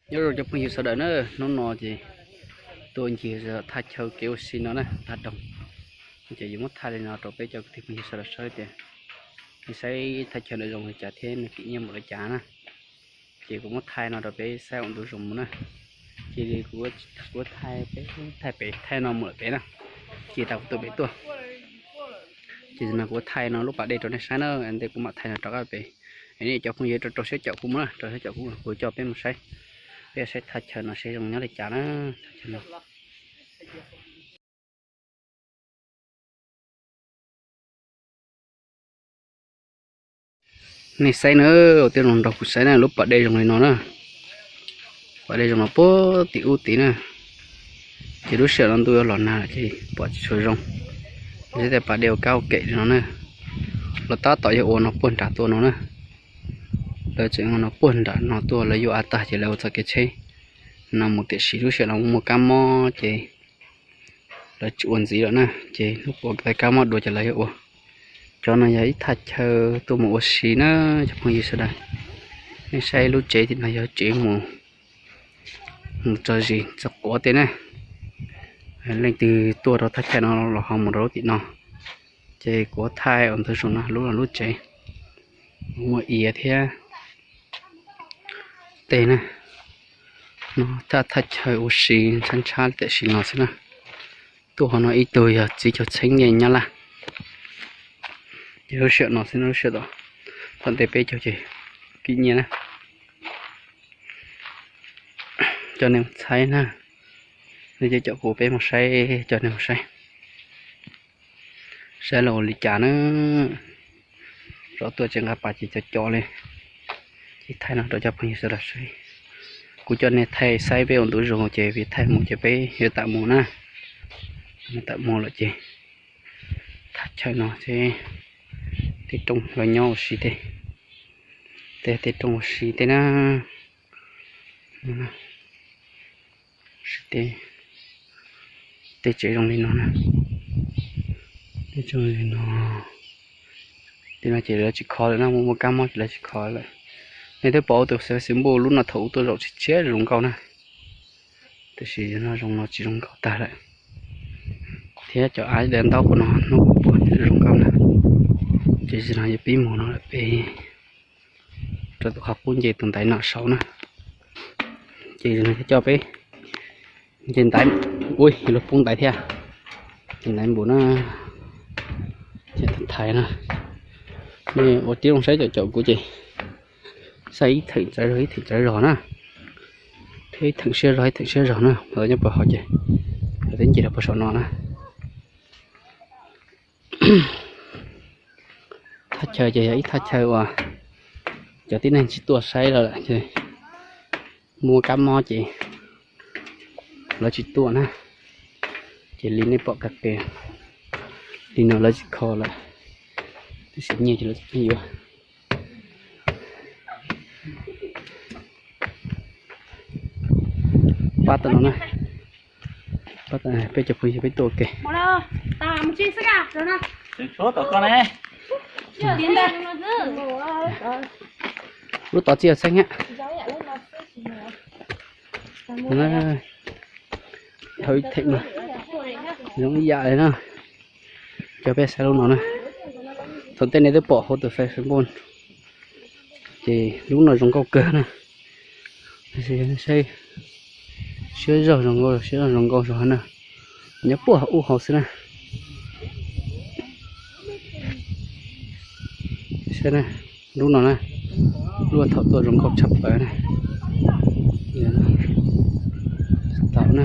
Nyob zoo cov phooj ywg sawv daws na, hnub no ces tuaj ncig thaj chaw kev ua si no na, thaj roog. Ces yuav muab thaij li no rau peb cov kwv tij phooj ywg sawv daws saib tias, nej saib thaj chaw no zoo li cas thiab nws kim nyiab npaum li cas na. Ces kuv muab thaij no rau peb saib ua ntu zoo mus na. Cia li kuv, kuv thaij peb, thaij pem, thaij no mus lawm pem na. Ces tas kuv tuaj pem tuaj. Ces no kuv thaij no lub pas dej rau nej saib na, ntej kuv mam thaij no rov qab pem. Es nej cov phooj ywg rau rau siab caum kuv mus na, rau siab caum kuv, kuv coj peb mus saib, peb saib thaj chaw no saib zoo nyob li cas na, thaj chaw no. Nej saib na, ua tij zoo nrog kuv saib na, lub pas dej zoo li no na. Pas dej zoo no puag tim ub tid na. Ces lub sij hawm no ntuj yuav los nag lawm ces pom tsis tshua zoo. Saib tej pas dej ua kab ua kem li no na. Lawv tab tom yuav ua no puag nram tuaj no na. Lawv tseem ua no puag nram no tuaj, lawv yuav av tag ces lawv ua txoj kev tsheb no mus, tiam sis lub sij hawm no muaj kab mob ces lawv tsis ua ntxiv lawm na. Ces lub pas kab mob dua ces lawv yuav ua. Cov no yog ib thaj chaw tuaj mus ua si na, cov phooj ywg sawv daws. Nej saib lub tsev tim no yog tsev mus, mus tso zis tso quav tej na. Leej twg tuaj rau thaj chaw no los ho mus rau lub tim no. Ces kuv thaij ua ntu zoo no, lub no lub tsev muaj iav thiab tej na. No thaj, thaj chaw ua si ntshab ntshab tam sim no xwb na. Tuaj hauv no ib tug yog txiv caug txheeb nyiaj Nyab Laj. Ces lub sij hawm no xwb, lub sij hawm tom ntej peb caug ces kim nyiaj na. Coj nej mus thaij na, nej coj, coj kuv peb mus saib, coj nej mus saib, saib los ua li cas na. Rov tuaj tsis nqa pas ces cov cov li. Ces thaij no rau cov phooj ywg sawv daws saib. Kuv coj nej thaij saib peb ua ntu zoo ces vim thaij mus ces peb yuav tawm mus na. Tawm mus lawm ces thaj chaw no ces tej rooj los nyob ua si tej, tej, tej rooj ua si tej na. Tej, tej tsev zoo li no na. Tej tsev zoo li no. Tej no ces lawv tsis kho lawm na, muaj, muaj kab mob ces lawv tsis kho lawm. Nej twb pom ua tus Facebook lub no thaum ub tuaj zaum tsis tshiab zoo nkauj na. Tiam sis no zoo no tsis zoo nkauj tag lawm. Thiab cov av dav ntaub kuv no hnub puag zoo nkauj na. Ces no yog pib mus no lawm peb rau tus qhov qub nce tus ntaiv no saud na. Ces no coj peb nce ntaiv, ui, luag poob ntaiv thiab. Nce ntaiv npaum no, thaiv na. Nej ua tib zoo saib caum caum kuv ces saib ib theem txawv zog ib theem txawv zog na. Thiab ib theem siab zog ib theem siab zog na, lawv nyob puag hauv ces lawv twb nce rau puag saum no na. Thaj chaw ces yog ib thaj chaw uas cov tib neeg tsis tuaj saib lawm ces muaj kab mob ces lawv tsis tuaj na. Ces li nej pom kab ke li no lawv tsis kho lawm, tab sis nyiaj ces lawv tsis yuav. Pab tam no na, pab tam peb cov phooj ywg peb tuaj ua ke. Lub tod txij yog txheeb na. Dhau ib theem mas zoo ib yam li na. Coj peb saib lub no na. Thaum ntej nej twb pom hauv tus Facebook ces lub no zoo nkauj kawg na. Saib, siab zog zoo nkauj, siab zog zoo nkauj zog na. Nyob puag ub hauv xwb na. Saib na, lub no na, lub thaum tuaj zoo nkauj tshaj plaws na. Tau na.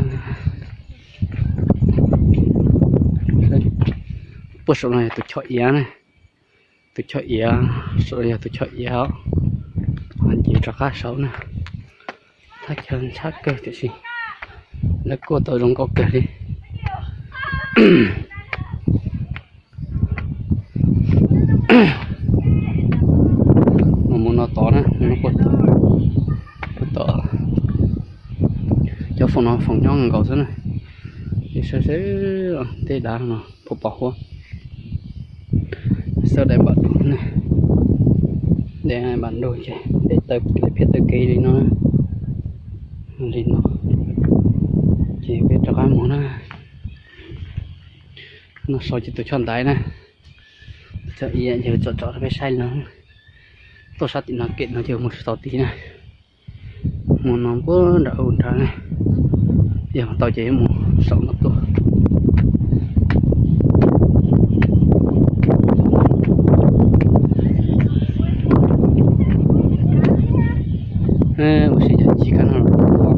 Puag saum no yog tus choj iav na. Tus choj iav, saum no yog tus choj iav os. Nce rov qab saud na. Thaj chaw ntshab kawg tiam sis lawv kuaj tau zoo nkauj kawg li. Mus mus no tod na, mus no puag tod, puag tod. Cov foom no foom nyob nkaus xwb na. Saib saib tej dav no puas pom huab. Xauj daim npam dug na, daim npam dug ces daim taw, daim phiab taw kev li no. Li no ces peb rov qab mus na. No sau ces tus choj ntaiv na, tus choj iav yog tsom tsom rau peb saib li no. Tuaj sab tim no kem no ces mus tsis tau tid na. Mus no puag nram u nrad na, yog tau ces mus saum no tuaj. Ua si yog ci kab no los tod,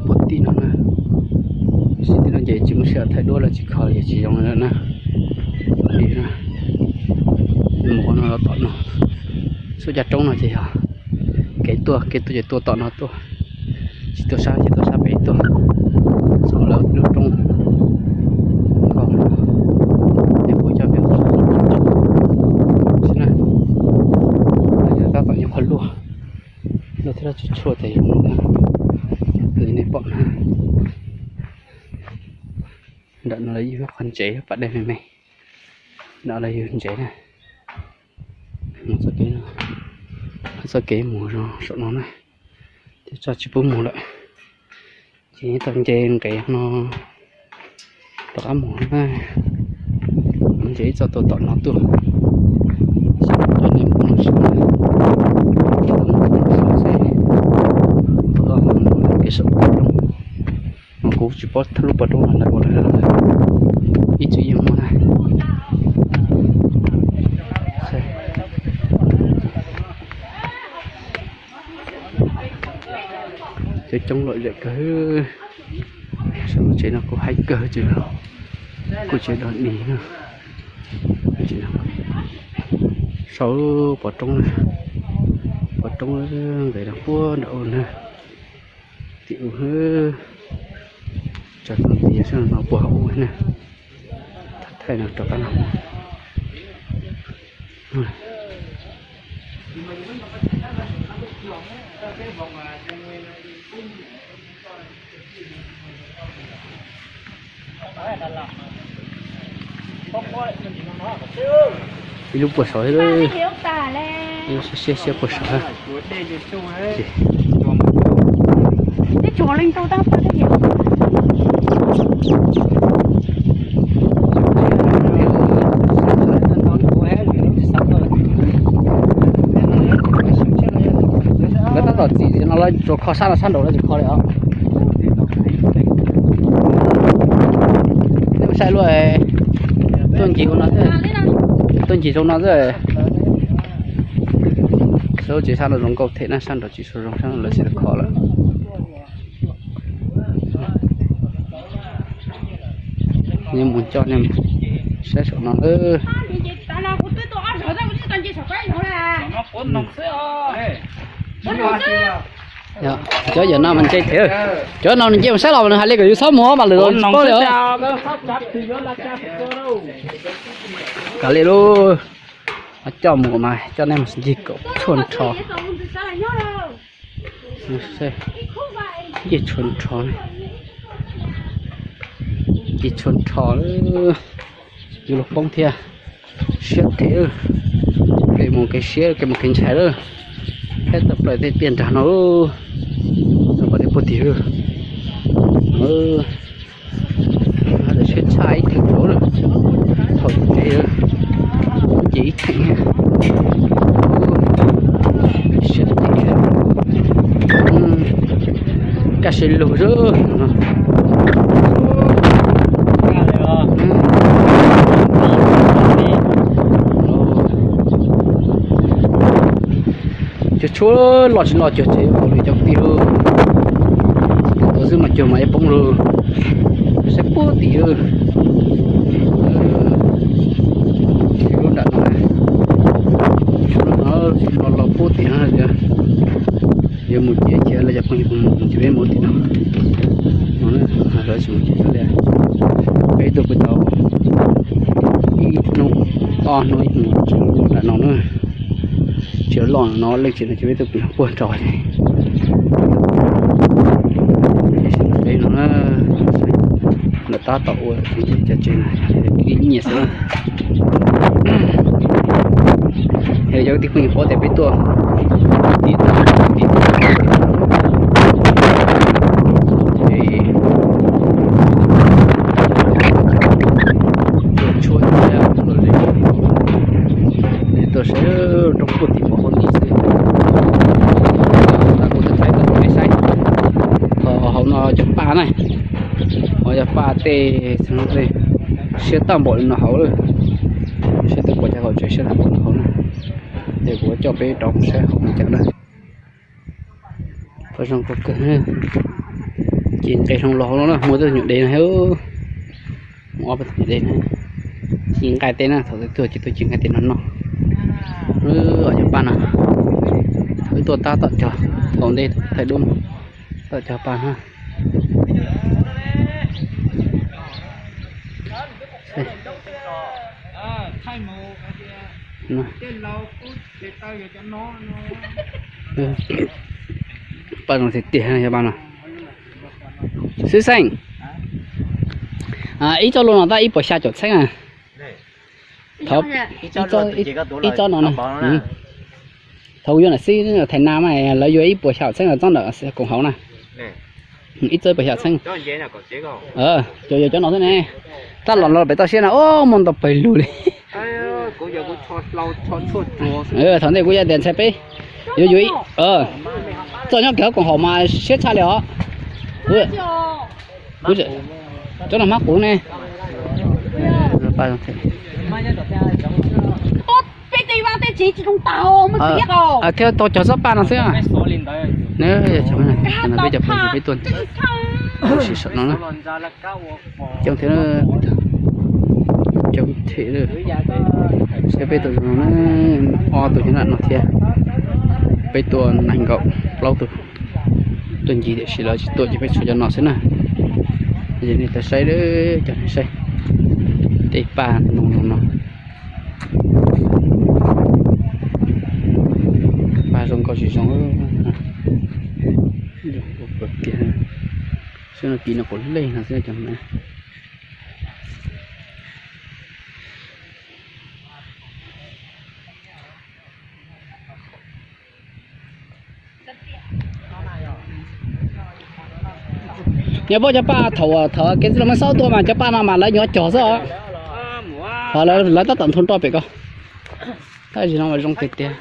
puag tim no na. Ua si tim no ces tsis muaj sij hawm thaij duab los tsis kho los yog tsis zoo lawm na. Li na, mus qhov no los tom no, xub caj roob no ces yog kev tuaj, kev tuaj ces tuaj tom no tuaj, tsis tuaj sab ces tuaj sab pem tuaj, txog lawv lub roob ko. Ces kuv coj peb mus xwb na, tab tom nyob qhov luaj, luaj thiab dab tsi tshuaj ces yus mus na, li nej pom na. Nram no lawv yug qhov ntsev pas dej me me, nram lawv yug ntsev na. Mus txoj kev no, txoj kev mus zoo saum no na, ces tso tsis pub mus lawm. Ces tau nce nqes no rov qab mus na. Nce ib txoj tuaj tom no tuaj, coj nej mus no xwb, kev saum pov roob. Mas kuv tsis paub lub pov roob no ntawd ua ib txwm yeej muaj na. Cov coob lom zem kawg. Saum lub tsev no kuj haib kawg ces kuj tsev dog dig na. Saum pov roob, pov roob nqes rau puag nram u na. Tim u, tsam no tiv sab no puag hauv ub na. Thaij no rov qab no. Ib lub puag saud, siab siab puag saud. Lawv tab tom txim no, lawv tsuas kho sab no, sab nraud lawv tsis kho li os. Nej mus saib luaj, tuaj ncig ua no xwb, tuaj ncig zoo no xwb. Sab tsev sab no zoo nkauj thiab na, sab nraud tsis tshua zoo, sab no lawv tsis tau kho lawm. Nej mus coj nej saib saum no. Cov yam no mas ntse thiab, cov no nws nce mus saib los nws hais li kom yus txhob mus mas lwm zaus tsis paub li os. Kav liam lauj, coj mus mas coj nej mus ncig kom tshuaj nrho. Ncig tshuaj nrho, ncig tshuaj nrho, yuav luag poob thiab. Siab thiab, kev mus kev siab, kev mus kev ntshai lawm. Peb tawm plaws tej tiaj nrag no, tau pom dej puag tim. Siab tshaj ib theem rau lawm, thaum ces ib theem. Siab tiag, kaj siab lug xwb. Cuag tshuaj los tsis los cuag tsev, ua li cov kwv tij, tus xwb mas cuag mas yuav poob lawm. Saib puag tim, lub nram no, tshuaj no los los puag tim no tias yuav mus ces cia lawv cov phooj ywg mus ces peb mus tim no. No lawv tsis mus ces li, peb tuaj pw tau ib hnub ob hnub ib hnub tsis nram no na. Tsis loj no leej tsis no ces peb tuaj pw puag nrad li. Peb no na, lawv tab tom ua cov tsev no ib nyiam xwb na. Yog cov kwv tij phooj ywg paub tias peb tuaj, tiv tauj tiv tauj Tej siab tag npaum li no hauv lawm, saib tej pom cov hauv tsev siab tag npaum no hauv na. Ces kuv coj peb rov mus saib hauv mus cas na. Paj zoo kawg, ci nqe hlo los hauv no na, muaj tej nyuam dev no, muaj ob peb tug nyuam dev na. Ci nqaij tej na, thaum twg tuaj ces tuaj ci nqaij tej no noj. Wb cov paj no, wb tuaj tab tom cog, thaum ntej thaij dub, tom cog paj na. Paj zoo tiag tiag no. Xib xeem, ib tsob luaj no tab ib puas xya caum txheeb a? Thaum ib tsob no, thaum kuv yuav nam xib thais nas mas lawv yuav ib puas xya caum txheeb los txob ntawm koom haum na. Ib txawb ib puas xya caum txheeb. Cov yuav cov no xwb ne. Tab los los pem toj siab na, o, muaj ntau pawg lug li. Thaum ntej kuv yog tias ntshai peb yuav yuav, txoj nyob kiag hauv koom haum mas siab tshaj li os. Cov no hmab quv ne. Thiab tau cog txoj paj no xwb. Peb cov phooj ywg peb tuaj sim saum no na. Coob thiab, coob thiab. Saib peb tuaj zoo no na, ob tug nyob nram no thiab. Peb tuaj nees nkaum plaub tug. Tuaj ncig tiam sis lawv tsis tuaj ces peb tshuav cov no xwb na. Ces nej tau saib, cov nej saib tej paj ntoo zoo no. Paj zoo nkauj tsis zoo. Xwb no kis no quav leej no xwb cov no. Nyob pab cov paj thaum thaum kev txij los muab xauj tuaj mas cov paj no mas lawv nyuam qhuav cog xwb os. Ho lawv tab tom nthuav roj pem ko. Tab sis no mas zoo tiag tiag.